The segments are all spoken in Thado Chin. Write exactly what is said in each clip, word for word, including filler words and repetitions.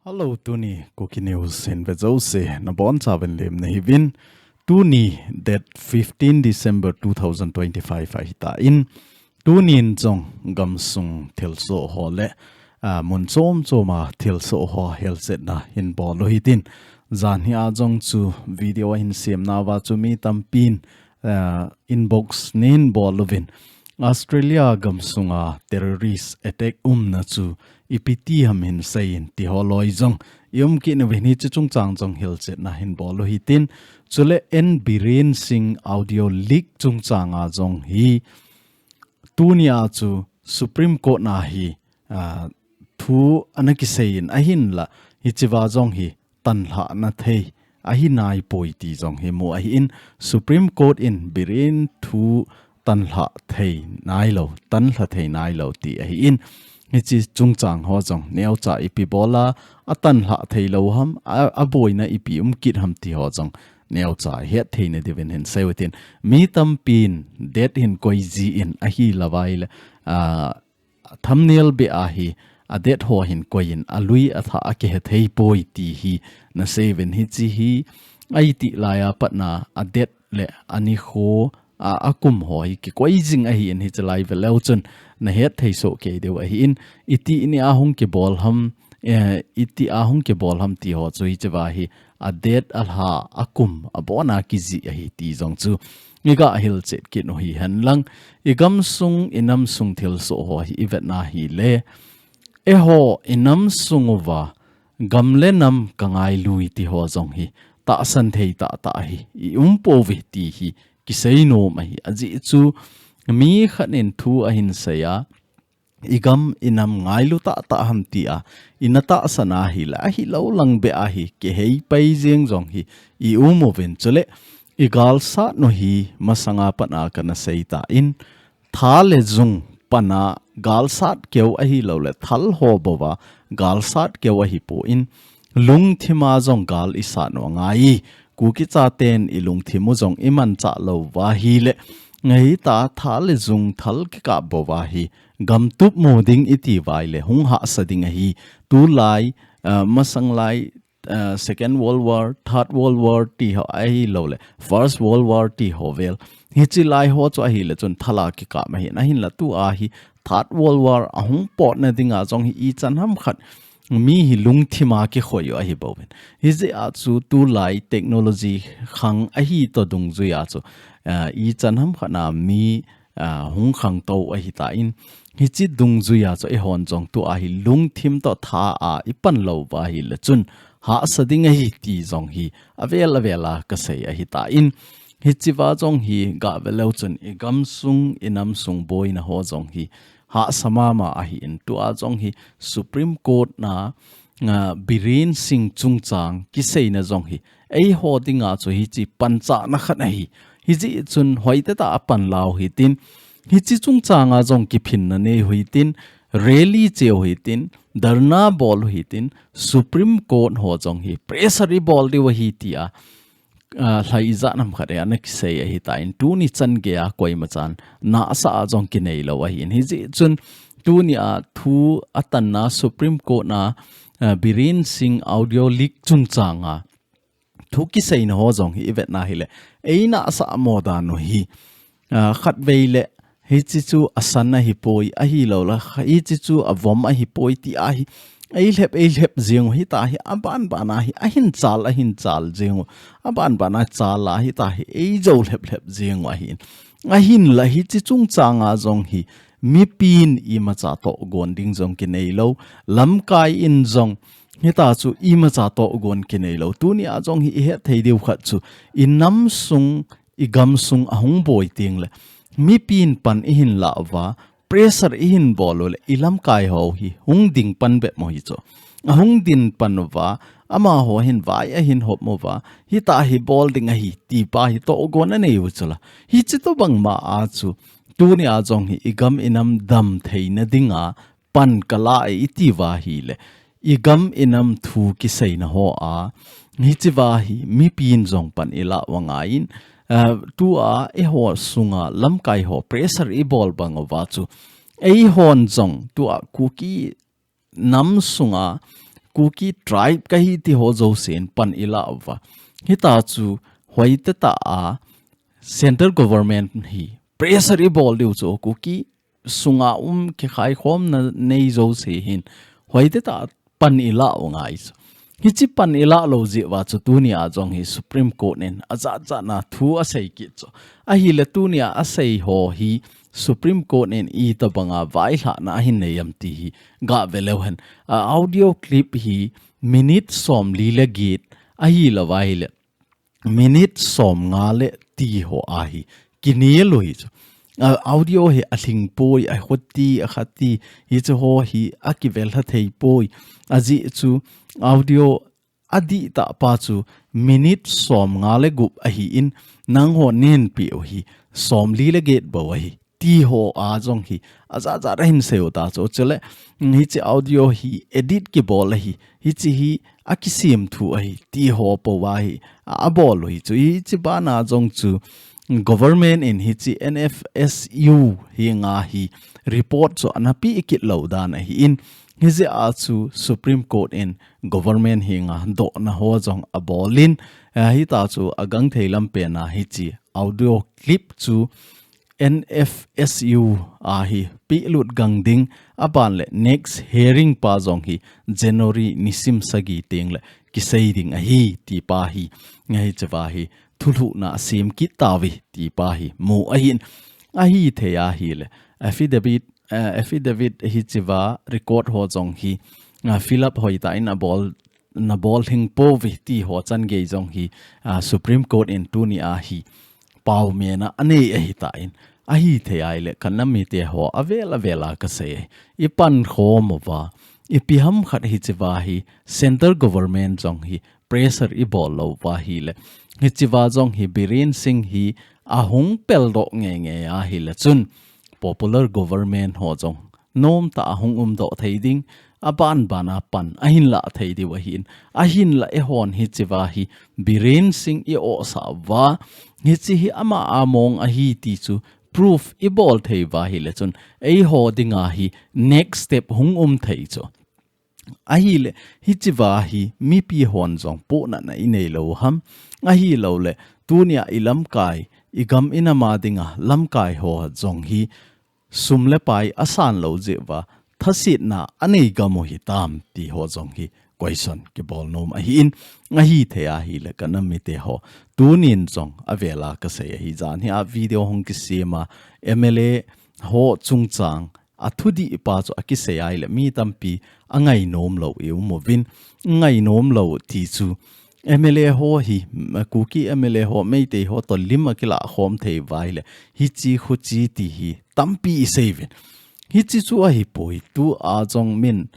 Hello, tuni Kuki News hin ve jouse nabonchauvin lemna hiuvin. Tuni date fifteen December two thousand twenty-five ahitan, tunin jong gamsung thilsoh ho le, ah, mun chom choma thilsoh ho helchetna hin bol u hitin. Janhi a jong chu video ahin semnauva chu mi tampin, ah, inbox nahin bol uvin. Australia gamsunga terrorist attack umna chu ipi ti ham hin seiyin ti ho loi jong i um kit uvin, hiche chungchang jong hilchetna hin bol u hitin. Chule N Biren Singh audio leak chungchanga jong hi tunia chu Supreme Court na hi, ah, thu ana kiseiyin ahinla hichea jong hi tanlhah na thei ahi naipoi ti jong hi mu ahin, Supreme Court in Biren thu tanlhah thei nailou, tanlha thei nailou ti ahin, hiche chungchang ho jong neocha ipi bola atanlhah theilou ham, a, aboina ipi um kit ham ti ho jong neocha hetthei na diuvin hin sei u hitin. Mi tampin date hin koi jin ahilouva ahile, ah, thumbnail beh a hi a date ho hin koiyin alui atha akihethei poi ti hi na sei uvin, hiche hi aiti laiya patna a date le anikho, a, akum ho hi kikoi jing ahin, hiche lai veleu chun na hetthei soh kei diu ahin, iti nia hung kibol ham, eh, iti a hung kibol ham ti ho chu hichea hi a date, alha, akum, abona kijih ahi ti jong chu iga hilchet kit u hihen lang. I gamsung, i namsung thilsoh ho hi i vetna hile, eiho i namsung uva gam le nam ka ngailui ti ho jong hi tahsan thei tahtah hi i um pouve ti hi kisei nom ahi. Ajeh chu mi khat in thu ahin seiya, i gam i nam ngailu tahtah ham tia i na tahsan ahile, ahilou lang beh a hi kihei pai jeng jong hi i um uvin. Chule i galsat nu hi masanga patna kana seitan, tha le jung pana galsat keu ahilouleh thal ho bouva galsat keu ahipon, lungthima jong gal i sat u angai. Kuki chaten i lungthim u jong i manchah louva ahile, ngahita tha le jung thal kikap bouva hi gamtup mu ding i tiuva ahile hung hahsa ding ahi. Tulai, ah, masang lai, ah, Second World War, Third World War ti ho ahilouleh First World War ti ho vel, hiche lai ho chu ahile chun thal a kikap ahin, ahinla tua hi Third World War ahung potna dinga jong hi ichan ham khat mi hi lungthima kikhoi u ahi bouvin. Hijeh a chu tulai technology khang ahi toh dungjuia chu, ah, ichan ham khat a mi, ah, hung khangtou ahitan, hiche dungjuia chu eihon jong tua hi lungthim toh tha a i pan louva ahile chun hahsa ding ahi ti jong hi avel avel a kasei ahitan, hichea jong hi gah veleu chun i gamsung i namsung boina ho jong hi hahsa mama ahin, tua jong hi Supreme Court na, ah, Biren Singh chungchang kiseina jong hi eiho dinga chu hiche panchahna khat ahi. Hijeh chun hoitah a pan lau hitin, hiche chungchanga jong kiphinna nei u hitin, rally che u hitin, dharna bol u hitin, Supreme Court ho jong hi pressure i bol diu ahi tia, ah, lha ijat ham khat a ana kisei ahitan, tuni chan geiya koima chan nahsah a jong kinei lou ahin. Hijeh chun tunia thu atanna Supreme Court na, ah, Biren Singh audio leak chungchanga thu kiseina ho jong hi i vetna hile, ei nahsah mo dan u hi, ah, khatvei le hiche chu asan ahipoi, ahilouleh hiche chu avom ahipoi tia hi ei lhep, ei lhep jeng u, hitia hi aban ban a hi ahin chal, ahin chal jeng u, aban ban a chal a hitia hi ei jou lhep lhep jeng u ahin. Ahinla hiche chungchanga jong hi mipin imacha tohgon ding jong kinei lou, lamkai in jong hitia chu imacha tohgon kinei lou. Tunia jong hi i hetthei diu khat chu i namsung, i gamsung ahung boi tengle mipin pan i hin lah uva, pressure i hin bol uleh i lamkai ho hi hung ding pan bep mo hi chu. Ahung ding pan uva, amaho hin vai ahin hop uva, hitia hi bol ding ahi ti pa hi tohgon anei u chula. Hiche tobang ma a chu tunia jong hi i gam i nam dam theina dinga pan kala e i tiuva ahile, i gam i nam thu kiseina ho a, Hichea hi mipin jong pan ilah u angaiyin, ah, tua eiho sunga lamkai ho pressure ibol bang uva chu eihon jong tua Kuki nam sunga Kuki tribe kahi ti ho jousen pan ilah uva. Hitachu hoitah a central government hi pressure ibol diu chu Kuki sunga um kikhai khomna nei jouse hin hoitah a pan ilah u angaiyu. Hiche pan ilah lou jeh uva chu tunia jong hi Supreme Court in ajat jat na thu asei kit chu. Ahile tunia asei ho hi Supreme Court in itobanga vaihomna ahin nei em ti hi gah ve leu hen. A audio clip hi minute somli le get ahilou ahile minute somnga le ti ho ahi kinel u hi chu. A audio hi alhing poi, akhoti, akhati, hiche ho hi akivel lha thei poi. Ajeh chu audio adihtah pa chu minute somnga le gup ahin, nangho nenpeh u hi somli le get bou ahi ti ho a jong hi ajat jat ahin sei u ta chu. Chule hiche audio hi edit kibol ahi, hiche hi akisem thu ahi ti ho pou ahi abol u hi chu. Hiche bana jong chu government in hiche N F S U henga hi report chu ana pe kit lou dan ahin, hijeh a chu Supreme Court in government henga dohna ho jong abol in, eh, hitachu agangthei lampen a hiche audio clip chu N F S U a hi pelut gang ding, aban le next hearing pa jong hi January nisim sagi teng le kisei ding ahi ti pa hi, hichea hi thulhuhna asem kit tauve ti pa hi mu ahin. Ahithei ahile affidavit, eh, affidavit hichea record ho jong hi, ah, fill up hoitah in abol, nabol lhing pouve ti ho chan gei jong hi, ah, Supreme Court in tunia hi paomin anei ahitan, ahithei ahile ka nam mite ho avel avel a kasei, ipan khom uva, ipi ham khat hichea hi central government jong hi pressure ibol lou uva ahile, hichea jong hi Biren Singh hi ahung peldoh nge nge ahile chun popular government ho jong nomtah a hung umdoh thei ding, aban ban a pan ahin lah thei diu ahin, ahinla eihon hichea hi Biren Singh i-ohsah uva, hiche hi ama a mong ahi ti chu proof ibol thei uva ahile chun eiho dinga hi next step hung um thei chu. Ahile hichea hi mipi hon jong pohnatna inei lou ham? Ahilouleh tunia ilamkai, igam inam a dinga lamkai ho jong hi sum le pai asan lou jeh uva thasetna anei gam u hitam ti ho jong hi question kibol nom ahin, ahithei ahile ka nam mite ho, tunin jong avel a kasei ahi, jan hi a video hung kisem a M L A ho chungchang a thudih pa chu akisei ahile mi tampi angainom lou i um uvin, ngainom lou ti chu M L A ho hi, Kuki M L A ho, Meitei ho toh lim akilah khom thei uva ahile hiche khuche ti hi tampi isei uvin. Hiche chu ahipoi, tua jong min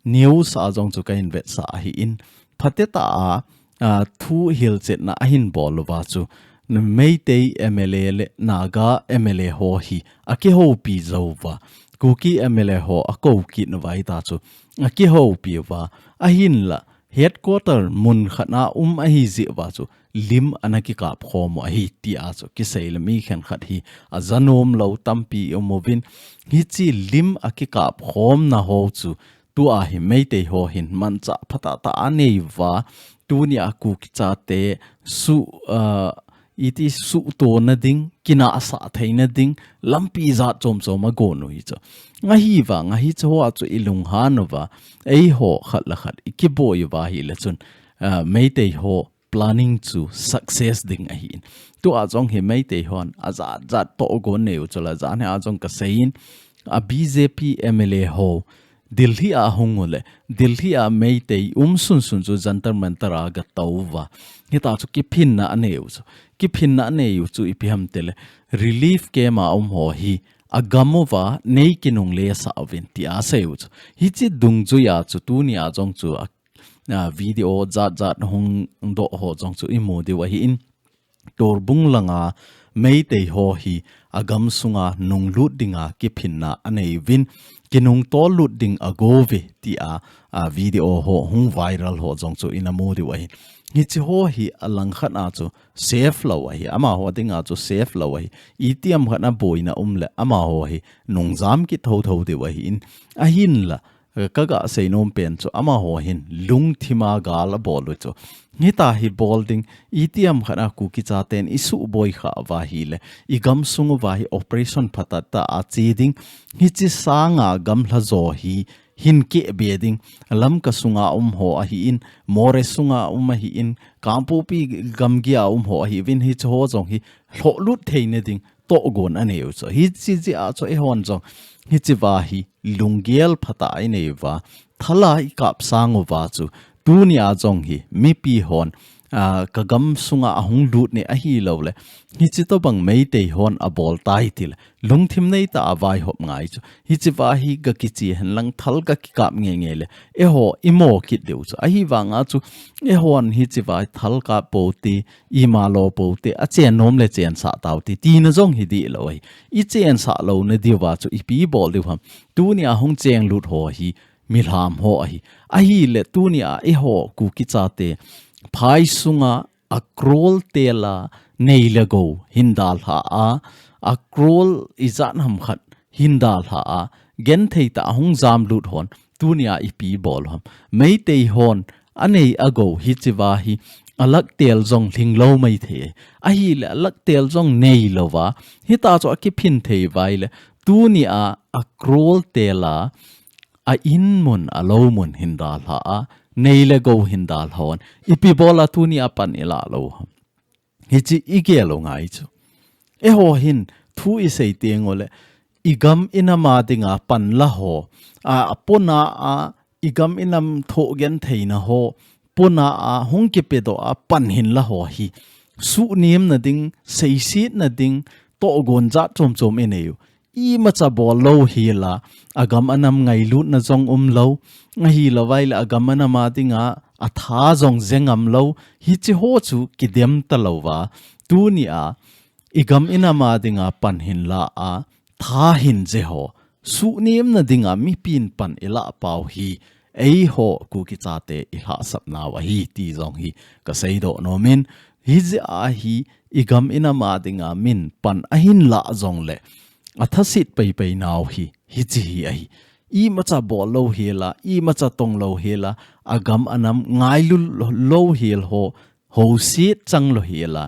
news a jong chu ka hin vetsah ahin, phatecha a, a, thu hilchetna ahin bol uva chu Meitei M L A le Naga M L A ho hi akihoupi jou uva, Kuki M L A ho akou kit uva ahita chu akihoupi uva, ahinla headquarter mun khat a um ahi jeh uva chu lim ana kikap khom u ahi tia chu kisei le mi khenkhat hi ajanom lou tampi i um uvin, hiche lim akikap khomna ho chu tua hi Meitei ho hin manchah phatah tah anei uva, tunia Kuki chate su, ah, iti suhtona ding, kinahsah theina ding lampi jat chom chom agon u hi chu. Ahivanga hiche hoa chu ilunghan uva, eiho khat le khat ikiboi uva ahile chun, ah, Meitei ho planning chu success ding ahin. Tua jong hi Meitei hon ajat jat tohgon nei u chu la, jan hi a jong kasei in, a B J P M L A ho Delhi a hung u le, Delhi a Meitei um sunsun chu Jantar Mantar a gatou uva, hita chu kiphinna anei u chu. Kiphinna anei u chu ipi ham tile, relief camp a um ho hi agam uva nei kinungle sah uvin tia asei u chu. Hiche dungjuia chu tunia jong chu a, a, video jat jat hung doh ho jong chu imu diu ahin. Torbung langa Meitei ho hi agam sunga nunglut dinga kiphinna anei uvin, kinungtol lut ding ago uve tia, a, video ho hung viral ho jong chu ina mu diu ahin. Hichi ho hi alangkhat a chu safe lou ahi, amaho dinga chu safe lou ahi. Itiham khat a boina um le amaho hi nungjam kit thotho diu ahin, ahinla, eh, kaga seinom pen chu amaho hin lungthima gal abol u chu. Hitia hi bol ding, itiham khat a Kuki chaten isuhboi kha uva ahile, igam sung uva hi operation phatah tah a che ding, hichi sanga gamlha jo hi hin kehbe ding, Lamka sunga um ho ahin, Moreh sunga um ahin, Kangpokpi gamgi a um ho ahiuvin, hichi ho jong hi lhohlut theina ding tohgon anei u chu. Hichi jeh a chu eihon jong hichi va hi lunggel phatah a inei uva, thal a ikap sang uva chu, tunia jong hi mipi hon, a, kagam sunga ahung lut ne ahilou le, hichi tobang Meitei hon abol tai tile, lungthim neitah a vaihop ngai chu. Hichi va hi ga kiche henlang thal ga kikap ngeingei le, eiho imo kit diu chu. Ahivanga chu, eihon hichi va thal kap pou te, ima lo pou te, achen nom le chensah tau te, tina jong hi dihlou ahi. Ichensah louna diuva chu ipi bol diu ham. Tunia hung chenglut ho hi, milham ho ahi. Ahile tunia eiho Kuki chate phai sunga a crore tel a nei le gou hin dalha a, a crore ijat ham khat hin dalha a, genthei tah a hung jamlut hon, tunia ipi bol u ham. Meitei hon anei agou hichi va hi, a lakh tel jong lhinglou maithei. Ahile a lakh tel jong neilouva, hitia chu akiphin thei uva ahile, tunia a crore tel a, a in mun, a lou mun hin dalha a, nei le gou hin dalha hon, ipi bol a tunia pan ilah lou ham. Hichi igel u ngai chu. Eiho hin thu isei teng ule, igam inam a dinga pan la ho, a, a pona a, igam inam thoh gentheina ho, pona a hung kipedoh a pan hin la ho hi, suhnemna ding, seisetna ding, tohgon jat chom chom inei u. Imacha bol lou hel a, agam anam ngailutna jong umlou, ahilou vai le agam anam a dinga atha jong je ngam lou, hichi ho chu kidem talouva. Tunia, igam inam a dinga pan hin la a, tha hin je ho, suhnemna dinga mipin pan ilah pau hi, eiho Kuki chate ilhahsapnau ahi ti jong hi kaseidoh nomin, hijeh a hi igam inam a dinga min pan ahin lah jongle, athaset peipei nau hi, hichi hi ahi. Imacha bol lou hel a, imacha tong lou hel a, agam anam ngailu lou hel ho, houset chang lou hel a,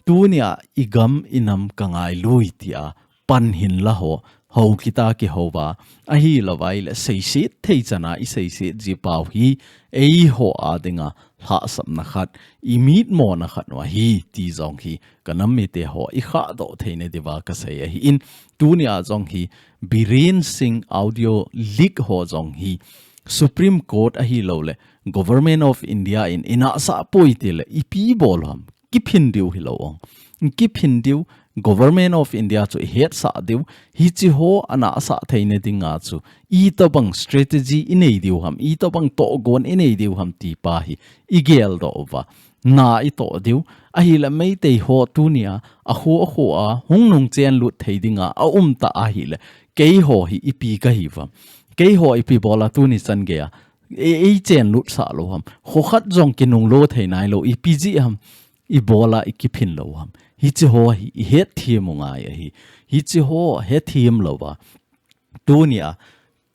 tunia igam inam kangailui tia pan hin la ho, hou kita kihouva, ahilou vai le seiset thei chana iseiset ji pau hi, eiho a dinga lhahsapna khat, imitmona khat u ahi ti jong hi, kanam mite ho ikhahdoh theina diuva kasei ahin, tunia jong hi, Biren Singh audio leak ho jong hi, Supreme Court ahilou le, Government of India in inahsah poi tile, ipi bol u ham. Kiphin diu hilou ong. Kiphin diu, Government of India chu ihetsah diu, hichi ho anahsah theina dinga chu, itobang strategy inei diu ham, itobang tohgon inei diu ham ti pa hi, igeldoh uva. Na itoh diu, ahile Meitei ho tunia, akho akho a, hung nungchen lut thei dinga, aum ta ahile, keiho hi ipi kahiu ham. Keiho ipi bol a tuni chan geiya, e, eichen lutsah lou ham. Kho khat jong kinunglo thei nailou, ipi jeh ham, ibol a ikiphin lou ham. Hichi ho hi ihetthem u ngai ahi. Hichi ho hetthem louva, tunia,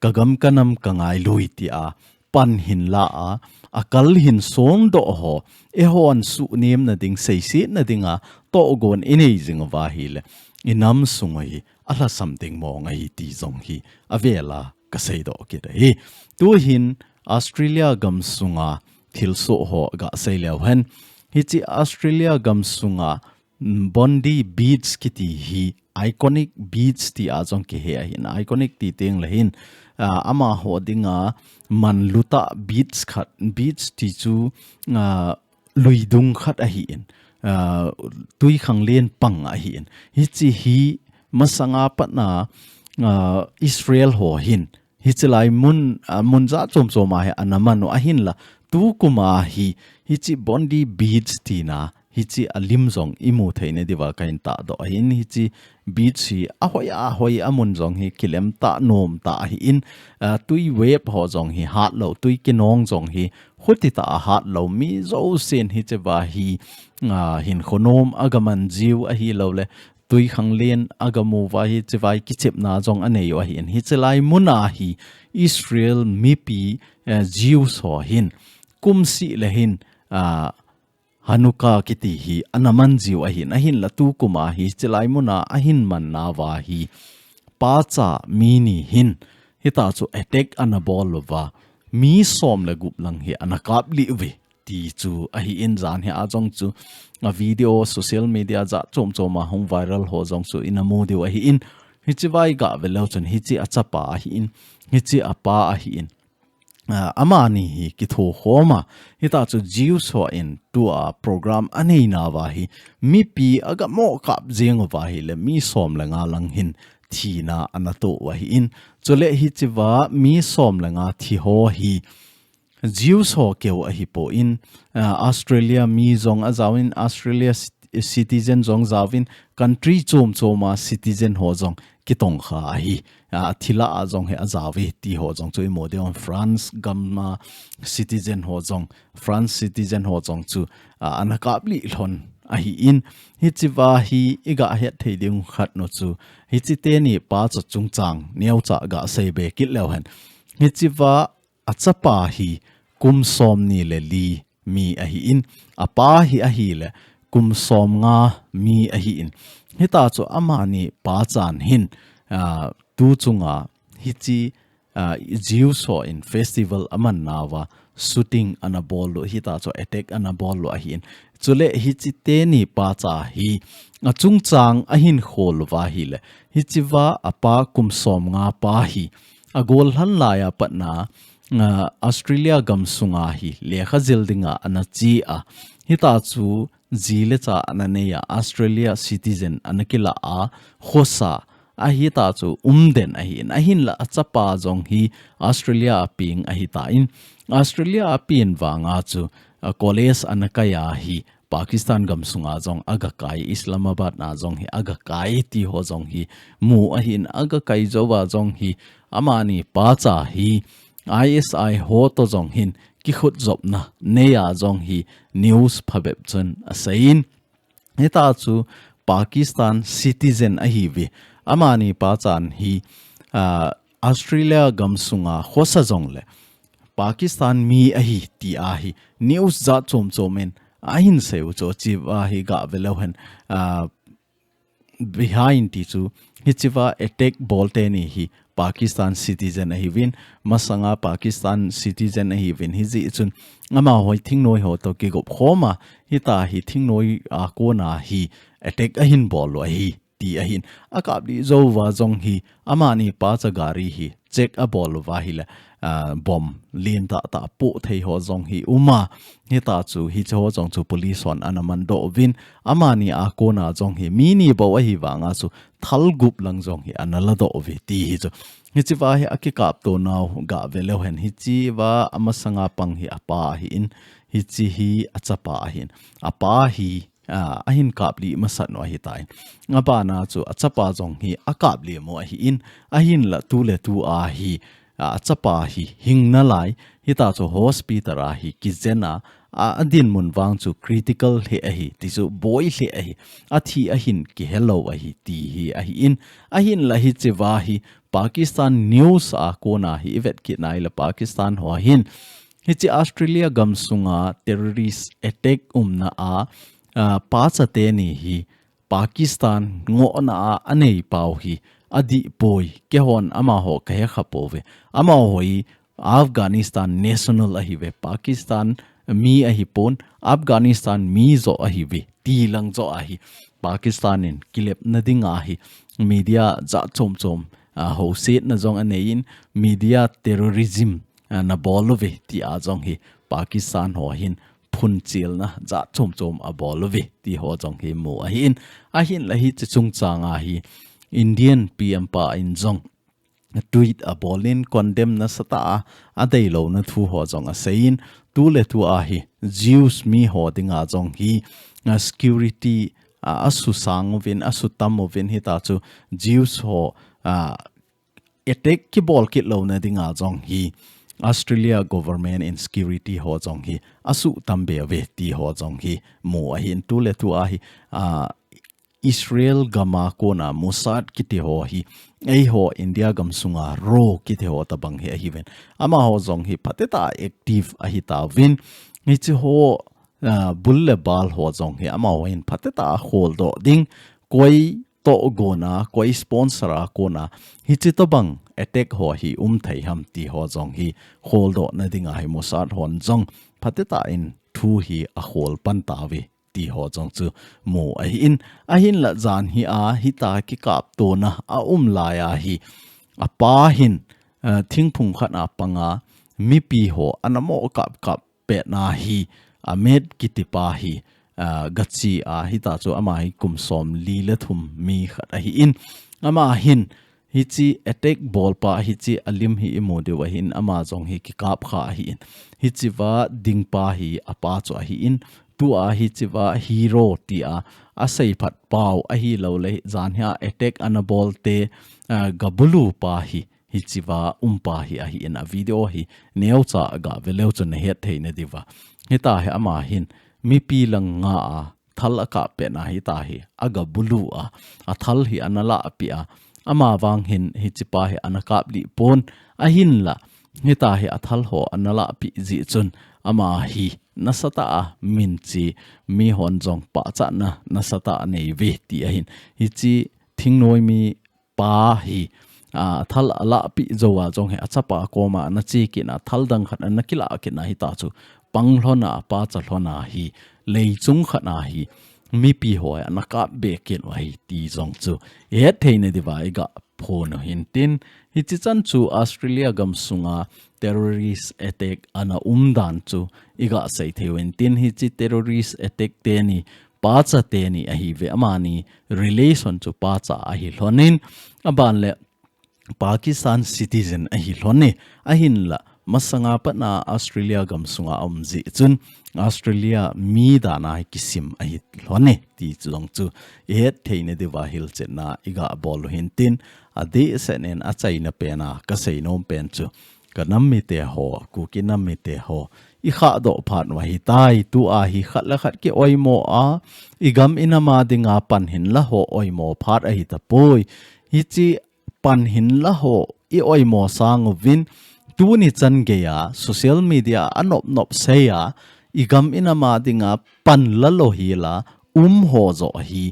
kagam kanam kangailui tia, pan hin la a, akal hin sondoh ho, eihon suhnemna ding, seisetna dinga, tohgon inei jing uva ahile, inam sung u hi, alhasam ding mong ahi ti jong hi, avel a kaseidoh kit ahi. Tuhin Australia gam sunga thilsoh ho gasei leu hen. Hichi Australia gam sunga, mm, Bondi Beach kiti hi iconic beach tia jong kihe ahin. Iconic ti teng le hin, ah, amaho dinga manlutah beach khat, beach ti chu, ah, luidung khat ahin, ah, twikhanglen pang ahin. Hichi hi masanga patna, ah, Israel ho hin, hichi lai mun, ah, mun jat chom chom a hi ana man u ahinla, tukum a hi, hichi Bondi Beach tina, hichi alim jong imu theina diuva kahin tahdoh ahin, hichi beach hi ahoi ahoi, amun jong hi kilem tah, nom tah ahin, ah, twi wave ho jong hi hatlou, twi kinong jong hi Khuti ta a hat lo mi zo sen hi cheva hi, a, hin khonom a gaman jiu ahi lo le, tui khang len a gamu va hi cheva hi kichepna zong a nei u ahi in. Hi chilai muna hi Israel mipi, eh, Jews ho hin kum si le hin, a, Hanukkah kiti hi ana man jiu ahin, ahin la tu kuma hi chilai muna ahin man na va hi pacha mi ni hin hita chu attack ana bol lo va mi som le gup lang hi ana kap li uve ti chu ahi in zan hi a zong chu a video social media za chom chom a hung viral ho zong chu ina mu diu ahi in hi chi vai ga ve lo chun hi chi a chapa ahi in hi chi a pa ahi in. Ah, amani hi kitho khoma hita chu Jews ho in tua program anei na va hi mipi aga mo kap jeng va hi le mi som le nga lang hin thina ana to va hi in chule hi chi va mi som le nga thi ho hi Jews ho keu ahi po in, ah, Australia mi zong a zau in Australia citizen zong zau in country chom chom a citizen ho zong kitong kha ahi. A thila a zong he a zau ve ti ho zong chu i mo de on France gam a citizen ho zong France citizen ho zong chu, a, ana kap li lhon ahi in hi chi va hi i ga het thei ding khat no chu hi chi te ni pa chu chungchang neo cha ga sei be kit leu hen hi chi va a chapa hi kum som ni le li mi ahi in, a pa hi ahi le kum som nga mi ahi in. Hita chu amani pa chan hin, a, tu chunga hi chi, a, Jews ho in festival aman na va shooting ana bol lo hita chu attack ana bol lo ahi in. Chule hi chi te ni pa cha hi a chungchang ahin khol va hi le hi chi va a pa kum som nga pa hi a gol hlan lai a patna, a, Australia gam sunga hi lekha zil dinga ana chi a. Hita chu zi le cha ana nei a Australia citizen ana kila a khosa a hita chu um den ahi in ahin la a chapa zong hi Australia a ping ahi ta in Australia a pin vanga chu, a, college ana kai a hi Pakistan gam sunga zong aga kai, Islamabad na zong hi aga kai ti ho zong hi mu ahin aga kai zo va zong hi amani pa cha hi I S I ho to zong hin kikhut zopna nei a zong hi news phabep chun a seiyin. Hita chu Pakistan citizen ahi ve. Amani pa chan hi, ah, Australia gam sunga khosa zong le Pakistan mi ahi ti ahi news za chom chom in ahin sei u cho chi ahi ga ve lo hen, ah, behind ti chu hi chi va attack bol te ni hi Pakistan citizen ahi vin masanga Pakistan citizen ahi vin hi zi chun ama hoi thingnoi ho to kigop khoma hita hi thingnoi a kona hi attack ahin bol lo ahi ti ahin a kap li zo va zong hi amani pa cha gari hi check a bol va hi le, ah, bom lin ta ta pu thei ho zong hi uma hita chu hi cho zong chu police hon ana man do vin amani a kona zong hi mi ni bo ahi vanga chu thal gup lang zong hi ana la do ve ti hi chu hi chi va hi a kikap to nau ga ve lo hen hi chi va ama sanga pang hi a pa hi in hi chi hi a chapa ahin a pa hi a, ahin kap li masat no ahi ta in. A bana chu a chapa zong hi a kap li mo ahi in, ahin la tu le tu a hi, a, a chapa hi hing na lai, hita chu hospital a hi kizen a, a, a din mun vang chu critical hle ahi, ti chu boi hle ahi, a thi ahin kihelo ahi, ti hi ahi in, ahin la hi chi va hi Pakistan news a kona hi i vet kit nai la Pakistan ho hin, hi chi Australia gam sunga terrorist attack umna a, a, pa cha te ni hi Pakistan ngohna a, a nei pau hi a dih poi, kehon amaho ka he kha po ve. Amaho hi Afghanistan national ahi ve, Pakistan mi ahi pon, Afghanistan mi zo ahi ve, ti lang zo ahi. Pakistan in kilep na ding ahi, media za chom chom, a, ho set na zong a nei in, media terrorism, a, na bol lo ve, ti a zong hi Pakistan ho hin phun chil na za chom chom a bol lo ve, ti ho zong hi mu ahi in, ahin la hi chi chung chang ahi, Indian P M pa in zong tweet a bol in condemn na sa ta a, a dei lo na thu ho zong a sei in, tu le tu a hi Jews mi ho ding a zong hi, a, security, a, a su sang uvin, a su tam uvin hita chu Jews ho, a, attack kibol kit lo na ding a zong hi, Australia government in security ho jong hi asuh tam be ve ti ho jong hi mu ahin, tuletu ahi, ah, Israel gam a kona Mossad kiti ho hi, eiho India gam sunga RAW kiti ho tabang hi ahiuvin. Amaho jong hi phatah a active ahi tauvin. Hichi ho, ah, bul le bal ho jong hi amaho hin phatah a kholdoh ding, koi tohgon a, koi sponsor a kona hichi tobang attack ho hi um thei ham ti ho jong hi kholdoh na dinga hi Mossad hon jong phatah in thu hi akhol pan tauve ti ho jong chu mu ahin. Ahinla jan hi a hita kikaptona aum lai a hi, apa hin, eh, thingphung khat a panga mipi ho ana mo kap kap petna hi, Ahmed kiti pa hi, ah, gachi a hita chu ama hi kum som li le thum mi khat ahin. Ama hin hichi attack bolpa hichi alim hi imu diu ahin, ama jong hi kikap kha ahin. Hichi va dingpa hi apa chu ahin. Tua hichi va hero tia asei phat pau ahilou le jan hi a attack ana bolte, ah, gabulu pa hi, hichi va umpa hi ahin, a video hi neocha ga ve leu chun nahet thei nadiuva. Hita hi ama hin mipi lang nga a thal akap petna hita hi agabulu a, athal hi ana lahpeh a. Ama vang hin hichi pa hi ana kap lih pon ahinla. Hita hi athal ho ana lahpeh jeh chun ama hi nasatah a minchi, mihon jong pachatna nasatah a nei ve ti ahin. Hichi thingnoi mi pa hi, ah, thal alahpeh jou a jong hi achapa koma ana che kit a, thal dang khat ana kilah kit a hita chu pang lhon a, pacha lhon a hi, leichung khat a hi mipi ho hi ana kap be kit u ahi ti jong chu ihet thei nadiuva iga phon u hintin, hichi chan chu Australia gam sunga terrorist attack ana um dan chu iga sei thei u hintin, hichi terrorist attack teni pacha teni ahiuve, amani relation chu pacha ahi lhonin, aban le Pakistan citizen ahi lhon e, ahinla masanga patna Australia gam sunga aum jeh chun Australia mi dan a hi kisim ahi lhon e ti chu jong chu ihet thei nadiuva hilchetna iga bol u hintin, adehset in achaina pen a kasei nom pen chu, ka nam mite ho, Kuki nam mite ho, ikhahdoh phat u ahitai, tua hi khat le khat ki oimo a, igam inam a dinga pan hinla ho oimo phat ahi tapoi. Hichi pan hinla ho i oimo sang uvin, tuni chan geiya social media a nop nop seiya, igam inam a dinga pan la lou hila um ho joh hi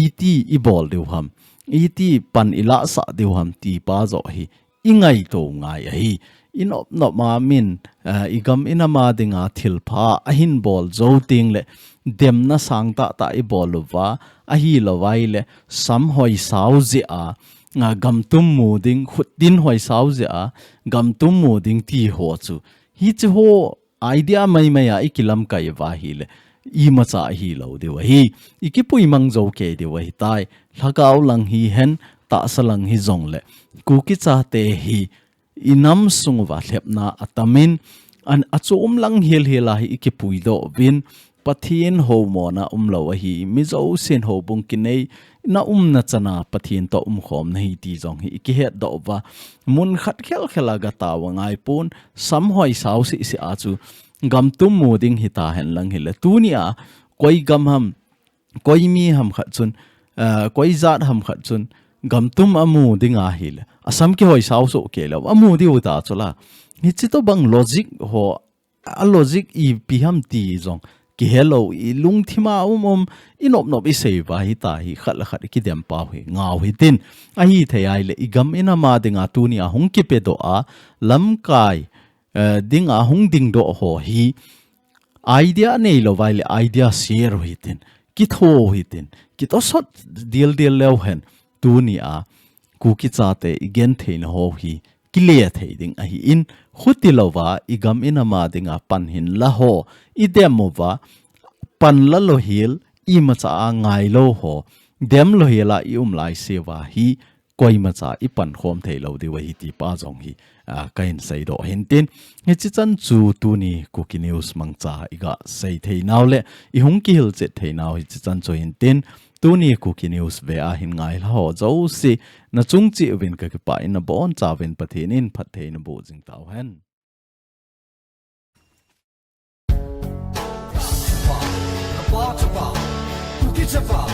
iti ibol diu ham, iti pan ilahsah diu ham ti pa joh hi ingaito ngai ahi. Inop nop a min, eh, igam inam a dinga thilpha ahin bol jou teng le demna sang tahtah ibol uva, ahilou vai le samhoi sao jeh a, ah, gamtum mu ding, khutdin hoi sao jeh a gamtum mu ding ti ho chu, hichi ho idea maimai a ikilamkai uva ahile, imacha ahilou diu ahi. Ikipui mang jou kei diu ahitai. Lhagao lang hihen, tahsa lang hijongle, Kuki chate hi inam sung uva lhepna atamin, an achom lang hel hel a hi ikipuidoh uvin, Pathen houmona umlou ahi, mi jousen houbung kinei na umna chana Pathen toh umkhom na hi ti jong hi ikihetdoh uva. Mun khat khel khel a gatao angai pon, samhoi sao seh seh a chu gamtum mu ding hitahen lang hile, tuni a koi gam ham, koi mi ham khat chun, eh, koi jat ham khat chun gamtum amu ding ahile, asam kihoi sao soh kei lou, amu diu ta chu la. Hichi tobang logic ho, a logic ipi ham ti jong kihelou, ilungthim a um um, inop nop isei uva hita hi khat le khat ikidem pau hi ngau hitin. Ahithei ahile, igam inam a dinga tuni a hung kipedoh a, lamkai, eh, dinga hung dingdoh ho hi idea neilou vai le idea share u hitin, kitho u hitin, kitosot dildil leu hen, tuni a Kuki chate igenthei na ho hi kile thei ding ahin, khuti louva igam inam a dinga pan hinla ho idem uva, pan la lou hel, imacha a ngailou ho, dem lou hel a ium lai seh uva hi koimacha ipankhom thei lou diu ahi ti pa jong hi, ah, kahin seidoh hintin. Hichi chan chu tuni Kuki News mangcha iga sei thei nau le, ihung kihilchet thei nau hichi chan chu hintin. Tuni Kuki News ve a hin ngai lha ho jouse, nachung cheh uvin kakipah in, nabonchauvin Pathen in phatthei naboh jing tauhen. Chapa, Kuki chapa,